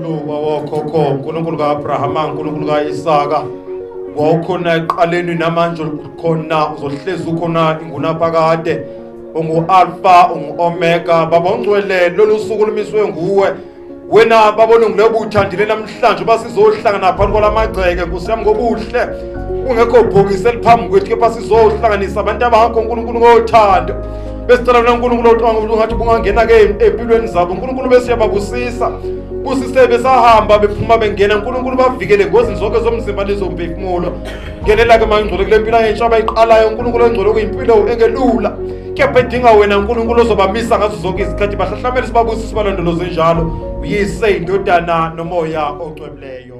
Nkulunkulu wawokhokho, uNkulunkulu kaAbrahama, uNkulunkulu kaIsaka, wawukhona ekuqaleni namanje ukhona, uzohlezi ukhona ingunaphakade. Ungu-Alpha, ungu-Omega, Baba ongcwele, lolu suku lumiswe nguwe. Wena baba olungileyo ubuthandile namhlanje uba sizohlangana phakathi kwalamagceke, Nkosi yami, ngobuhle kungekho bhokisi eliphambi kwethu, kepha sizohlanganisa abantu abakho uNkulunkulu ngothando. Besicela wena uNkulunkulu othi ungathi bungangena-ke empilweni zabo uNkulunkulu, besiyababusisa, busise besahamba bephuma bengena, uNkulunkulu bavikele engozini zonke zomzimba nezomphefumulo. Ngenela-ke mangcwele kule mpilo entsha abayiqalayo uNkulunkulu ongcwele, okuyimpilo engelula kepha edinga wena uNkulunkulu ozobamisa ngazo zonke izikhathi. Bahlahlamele, sibabusise, balondoloze njalo, uyise, indodana nomoya ocwebileyo.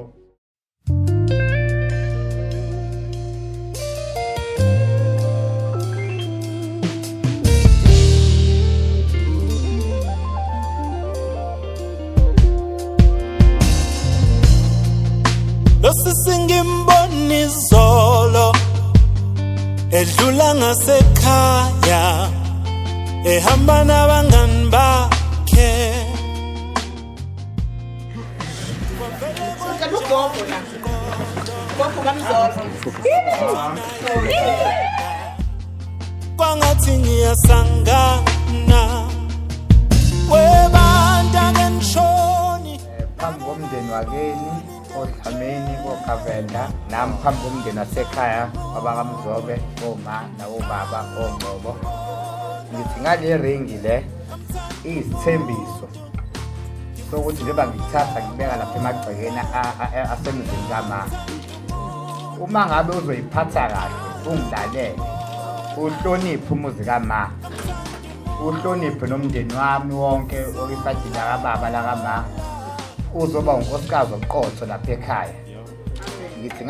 Losisi ngimbona izolo edlula ngasekhaya ehamba nabangani bakhe. Sicela ugogo la. Gogo kaMzolo. Kwangathi ngiyasangana webantu akenishoni. Phambi komndeni wakeni oDlamini koGavenda, nami phambi komndeni wasekhaya wabakaMzobe, oma nawobaba oNgcobo, ngithi ngale ringi le iyisithembiso sokuthi njengoba ngikuthatha ngibeka lapha emagcekeni asemzini kama, uma ngabe uzoyiphatha kahle, ungilalele, uhloniphe umuzi kama, uhloniphe nomndeni wami wonke okisayidini lakababa lakama, uzoba unkosikazi oqotho lapha ekhaya. Ngithi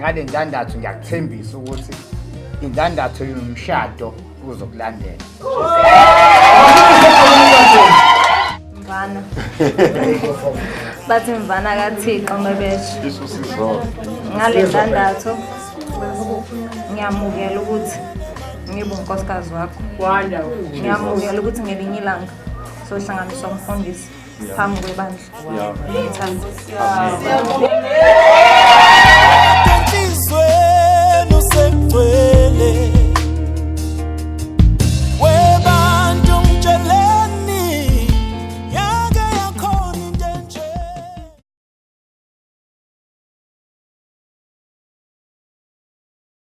ngale ndandatho ngiyakuthembisa ukuthi indandatho yomshado uzokulandela. Mvana. Bathi mvana kaThixo mebesho. Ngale ndandatho ngiyamukela ukuthi ngibe unkosikazi wakho. Ngiyamukela ukuthi ngelinye ilanga sohlanganiswa umfundisi phambi kwebandla. Ngiyamthanda. Enhlizweni usegcwele.